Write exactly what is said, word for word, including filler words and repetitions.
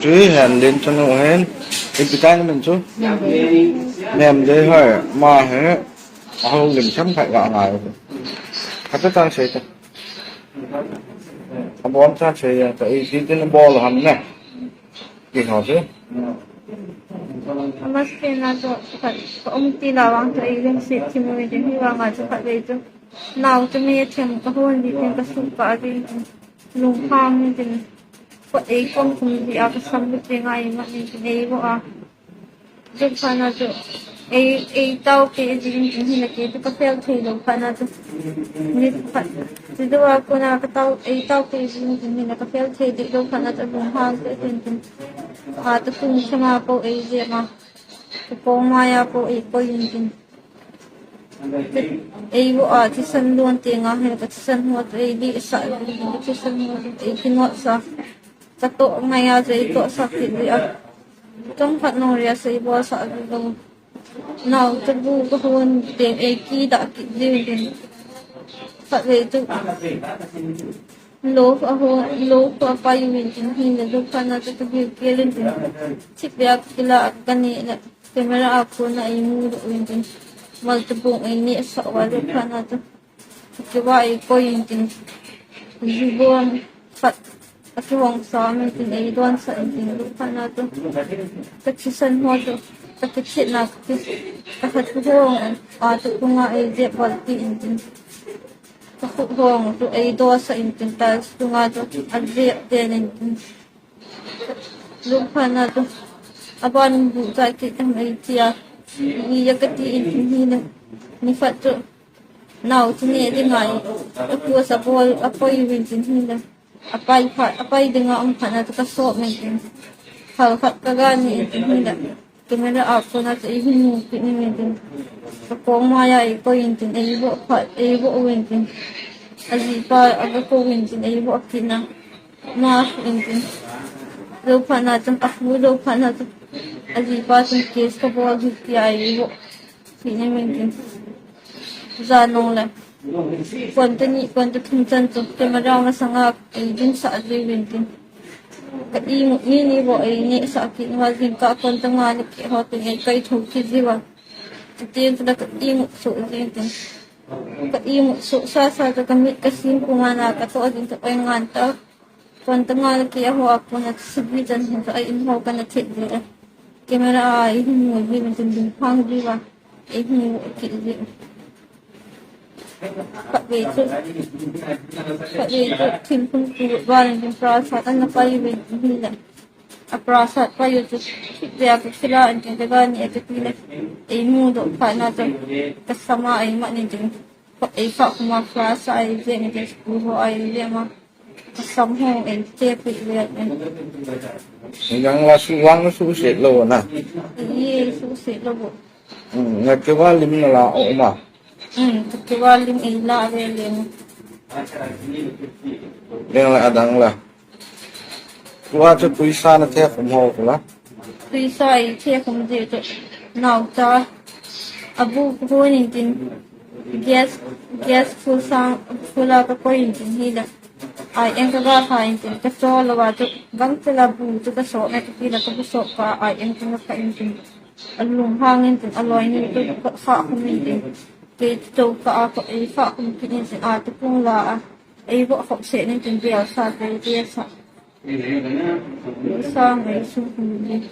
Chu hi Henlin chanu ahin, ipi tai namin chu? Nemdei. Nemdei hoi, ama hi ahoulim themkhat ga ngai. Khat tah sei te. Aboncha sei a, ka iti tin bol ham ne. Kihou chu. Amasapen a chu khat, ka um tila vang chu eilungset thim uvin tin, hivanga chu khatvei chu nao chu mi athem kahon ding tin kasuh kah ding tin, lunghang ding tin, kot eikom khum jeh a kasam lut ding a, eimat ding tin eivoh a. Chuphat na chu ei, eitaopi jing tin hinla kei chu kafel thei lou phat na chu, nikhat, chujou a kona katao, eitaopi jing tin hinla kafel thei deh lou phat na chu lunghang tah in tin, a, tatung thema pou eijep a, kakong maiya pou eikoi in tin, eivoh a, thisan lon tenga hin kathisan ho chu eidehsah in tin, kathisan ho chu eikinopsah, katoh ngaiya chu eitohsah kit jeh a, chomkhat nung ria chu eibolsah lou. Nao chu bu kahon teng eikidah kit jeh in tin, khatvei chu lou ahon, lou apai uvin tin, hinla lou phat na chu kagilkel in tin, thipbeh a kakilah a kaneh le camera a kona eimudoh uvin tin, maltabong einehsah uva lou phat na chu kakivah eikoi in tin, ju bom khat akihong sam in tin, eidonsah in tin, lou phat na chu kathisan ho chu, kakithetna, kakithetna kahong a, tatung a eijep val kit in tin, kakhup hong chu eidosah in tin, tiles chunga chu ajep den in tin, lou phat na chu aban buhcha kit ham eitia, ija kati in tin, hinla nikhat chu nao chu neh dinga apost abol, apoi uvin tin, hinla apai phat, apai dinga um phat na chu kasop in tin, thal khat kaga neh in tin, hinla camera a kona chu eihin mu kit in tin, kakong maiya eikoi in tin, eivoh phat, eivoh uvin tin, ajipa aga kou in tin, eivoh kit na, ama in tin, lou phat na chun, afu lou phat na chun, ajipa chun case kabol hi tia eivoh kit in tin, jan nung le konta ni, konta thum chan chu camera masanga eidinsah jeh uvin tin, ka imut nini bou einehsah kit uva, jingkah konta nga le keh ho teng eikaithou kit jeh uva, chuteng chule ka imut soh jeng tin, ka imut soh sasa chu kamit kasim puma na katoh ding chu eingan ta. Konta nga le keh ho a kona chu sabi chan hin chu a-in ho kana thet jeh a, camera a eihin mu jeh in tin, lunghang jeh uva eihin mu kit jeh. Khatvei chu, khatvei chu thingphung tu val in tin prasat ana pai uvin tin, hinla aprasat pai u chu thipbeh a kakila in tin, kaga neh a chu tile eimudoh phat na chu kasam a eimat in tin, kot eikhah khum a prasat eijep in tin, school ho a eilem a, kasam ho eitepi uvin tin. Nang la suhvang suhset lou na? Ei, suhset lou bou. Hmm, nakiva lim nala um a? Hmm, kakiva lim eila ve le. Dang la, adang la. Tua chu tuisa nathe khum ho kula? Tuisa eithe khum jeh chu naocha abu kahon in tin, gas, gas full sang, full a kakoi in tin, hinla ai-eng kaga kha in tin, kacho louva chu gangchela bu chu kasop e, katile kabu sop kah a ai-eng chu kakha in tin, alunghang in tin, aloi ni chu kakhah khum in tin, kei chu kah a, eikhah khum kit in tin, a, tatung la a eivoh khop seh in tin, bel sa, bel sa, sa ngai sung khum in tin.